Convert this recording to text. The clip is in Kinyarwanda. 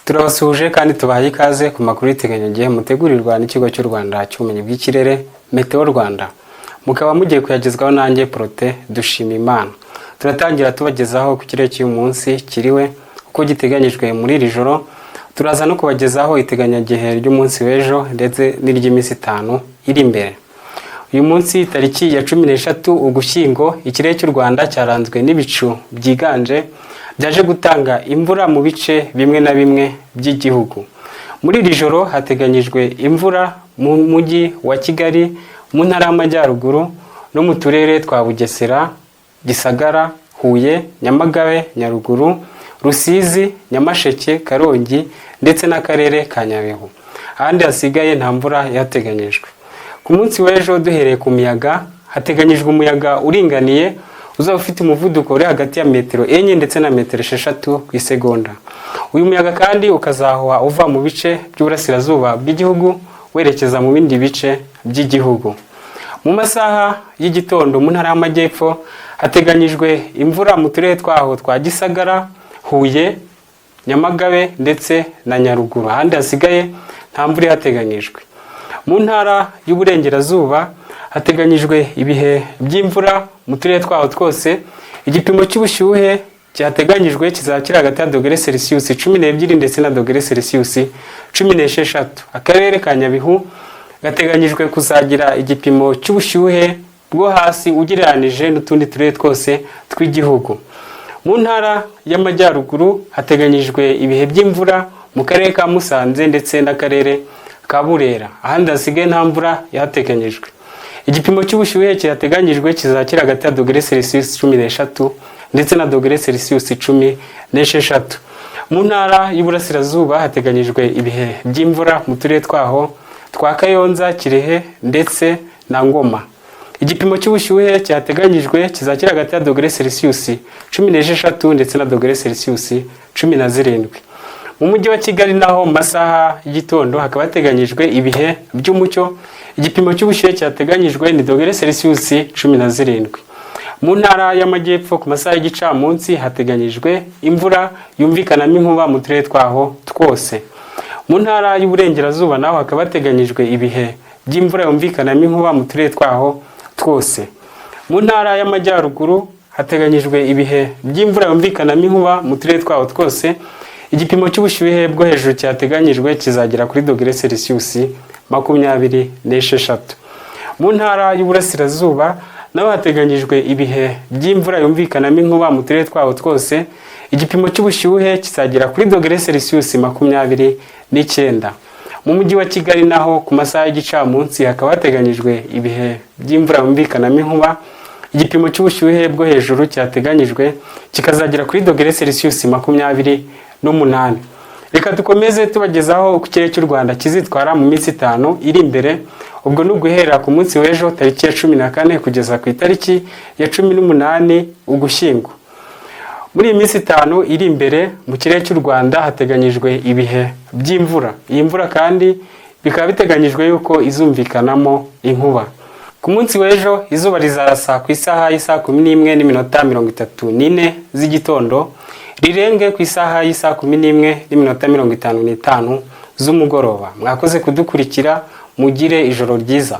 Turabasuhuje kandi tubahaye ikaze ku makuru y'iteganyagihe mutegurirwa n'ikigo cy'u Rwanda cy'ubumenyi bw'ikirere, Meteo Rwanda, mukaba mugiye kuyagezwaho nanjye Protais Dushimimana. Turatangira tubagezaho ku kirere cy'uyu munsi kiriwe uko giteganyijwe muri iri joro. Turaza no kubagezaho iteganyagihe ry'umunsi w'ejo ndetse n'iry'iminsi 5 iri imbere. Uyu munsi tariki ya 13 Ugushyingo, ikirere cy'u Rwanda cyaranzwe n'ibicu byiganje byaje gutanga imvura mu bice bimwe na bimwe by'igihugu. Muri iri joro hateganyijwe imvura mu mujyi wa Kigali, mu ntara y'Amajyaruguru no mu turere twa Bugesera, Gisagara, Huye, Nyamagabe, Nyaruguru, Rusizi, Nyamasheke, Karongi ndetse n'akarere ka Nyabihu. Ahandi hasigaye nta mvura yateganyijwe. Ku munsi w'ejo, duhereye ku miyaga, hateganyijwe umuyaga uringaniye uzaba ufite umuvuduko uri hagati ya metero 4 ndetse na metero 6 ku isegonda. Uyu muyaga kandi ukazahuha uva mu bice by'uburasirazuba bw'igihugu werekeza mu bindi bice by'igihugu. Mu masaha y'igitondo, mu ntara y'Amajyepfo hateganyijwe imvura mu turere twaho twa Gisagara, Huye, Nyamagabe ndetse na Nyaruguru. Ahandi hasigaye nta mvura ihateganyijwe. Mu ntara y'Uburengerazuba hateganyijwe ibihe by'imvura mu turere twaho twose. Igipimo cy'ubushyuhe cyateganyijwe kizaba kiri hagati ya dogere Celsius 12 ndetse na dogere Celsius 16. Akarere ka Nyabihu gateganyijwe kuzagira igipimo cy'ubushyuhe bwo hasi ugereranije n'utundi turere twose tw'igihugu. Mu ntara y'Amajyaruguru hateganyijwe ibihe by'imvura mu karere ka Musanze ndetse n'akarere ka Burera. Ahandi hasigaye nta mvura yahateganyijwe. Igipimo cy'ubushyuhe kihateganyijwe kizaba kiri hagati ya dogere Celsius 13 ndetse na dogere Celsius 16. Mu ntara y'Uburasirazuba hateganyijwe ibihe by'imvura mu turere twaho twa Kayonza, Kirehe ndetse na Ngoma. Igipimo cy'ubushyuhe cyateganyijwe kizaba kiri hagati ya dogere Celsius 16 ndetse na dogere Celsius 17. Mu mujyi wa Kigali naho, mu masaha y'igitondo hakaba hateganyijwe ibihe by'umucyo. Igipimo cy'ubushyuhe cyateganyijwe ni dogere Celsius 17. Mu ntara y'Amajyepfo, ku masaha y'igicamunsi, hateganyijwe imvura yumvikanamo inkuba mu turere twaho twose. Mu ntara y'Uburengerazuba naho hakaba hateganyijwe ibihe by'imvura yumvikanamo inkuba mu turere twaho twose. Mu ntara y'Amajyaruguru hateganyijwe ibihe by'imvura yumvikanamo inkuba mu turere twaho twose. Igipimo cy'ubushyuhe bwo hejuru cyateganyijwe kizagera kuri dogere Celsius 26. Mu ntara y'Uburasirazuba naho hateganyijwe ibihe by'imvura yumvikanamo inkuba mu turere twaho twose. Igipimo cy'ubushyuhe kizagera kuri dogere Celsius 29. Mu mujyi wa Kigali naho, ku masaha y'igicamunsi, hakaba hateganyijwe ibihe by'imvura yumvikanamo inkuba. Igipimo cy'ubushyuhe bwo hejuru cyateganyijwe kikazagera kuri dogere Celsius 28. Reka dukomeze tubagezaho uko ikirere cy'u Rwanda kizitwara mu minsi 5 iri imbere. Ubwo ni uguhera ku munsi w'ejo tariki ya 14 kugeza ku itariki ya 18 Ugushyingo. Muri iyi minsi 5 iri imbere, mu kirere cy'u Rwanda hateganyijwe ibihe by'imvura. Iyi mvura kandi bikaba biteganyijwe yuko izumvikanamo inkuba. Ku munsi w'ejo, izuba rizarasa ku isaha y'isaa 11:34 z'igitondo, rirenge ku isaha y'isaa 11:55 z'umugoroba. Mwakoze kudukurikira, mugire ijoro ryiza.